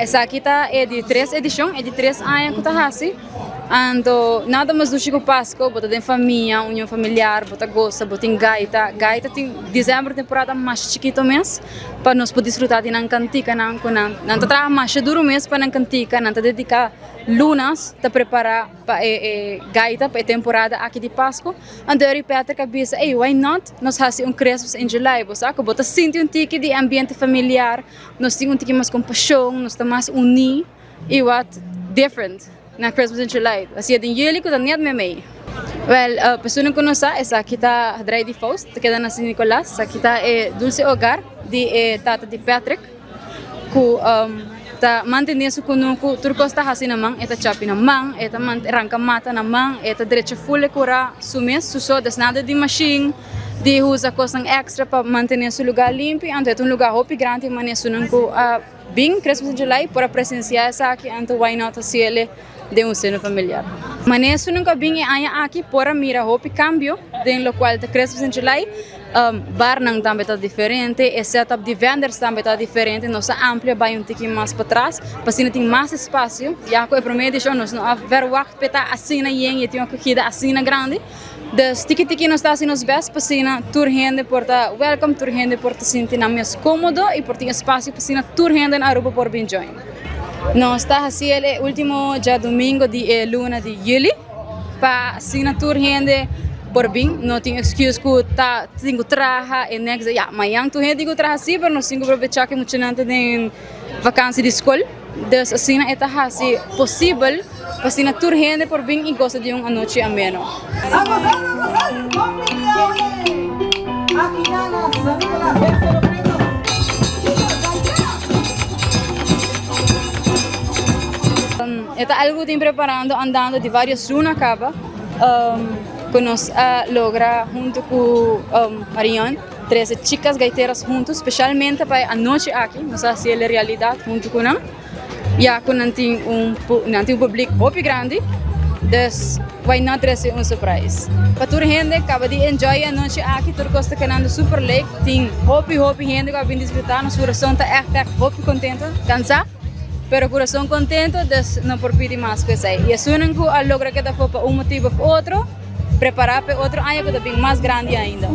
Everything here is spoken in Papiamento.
Esaki ta e di tres edishon, e di tres aña ku ta hasi. Anto nada mas dushi ku Pasko, bo ta den famia, union familiar, bo ta gosa, bo tin gaita. Gaita tin december temporada masha chikito mes pa nos por disfruta di nan kantikanan ku nan nan ta traha masha duru mes pa nan kantika, nan ta dediká lunas ta prepara pa e e gaita pa e temporada aki di Pasko. Anto Eric Patrick a bisa, ey why not nos hasi un Christmas in July, bo sa ku bo ta sinti un tiki di ambiente familiar. Nos tin un tiki mas kompashon, nos ta mas uní i wat different na Christmas in July. Asia den juli ku ta net meimei. Wèl, personan ku no sa, esaki ta Drei di Faust, ta keda na San Nicolas. Esaki ta e dulce hogar di e tata di Patrick ku ta mantené su kunuku. Tur kos ta hasi na man, e ta chapi na man, e ta ranka mata na man, e ta drecha ful e kura su mes, su so, des nada di mashin. Di usa kosnan extra pa mantene su lugar limpi, anto e ta un lugar hopi grandi manera esunnan ku a bin Christmas in July por a presencia esaki, anto why not hasiel den un seno familiar. Manera esunnan ku a bin e aña aki por a mira hopi cambio den locual ta Christmas in July, barnan tambe ta diferente, e setup di vendors tambe ta diferente, nos a amplia bai un tiki mas patras pa asina tin mas espacio, ya ku e prome edicion nos no a verwacht pa e ta asina yen y e tin un acogida asina grandi. Dus tiki tiki nos ta hasi nos best pa asina tur hende por ta welcome, tur hende por ta sinti nan mes komodo i por tin espasio pa asina tur hende na Aruba por bin join. Nos ta hasi el e ultimo djadumingo di e luna di juli pa asina tur hende por bin, no tin excuse ku ta tin ku traha e next day, ya mañan tur hende tin ku traha si pero nos tin ku probecha ku e muchanan ta den vakansi di skol. Dus asina e ta hasi posibel pa asina tur hende por bin i gosa di un anochi ameno. E ta algu ku tin preparando andando di varios luna kaba ku nos a logra huntu ku Marion. Trese chicas gaiteras huntu, specialmente pa e anochi aki, nos a haci el realidad huntu cu nan, ya cu nan tin un nan tin un public hopi grandi, dus why not trese un surprise. Pa tur hende caba di enjoy e anochi aki, tur cos ta kenando super leuk, tin hopi hopi hende cu a bin disfruta, nos curason ta echt echt hopi contento, cansa, pero curason contento, dus no por pidi mas cu esey. Y esunnan cu a logra keda afo pa un motibo of otro, Prepará pa e otro aña ku ta bin mas grandi ainda.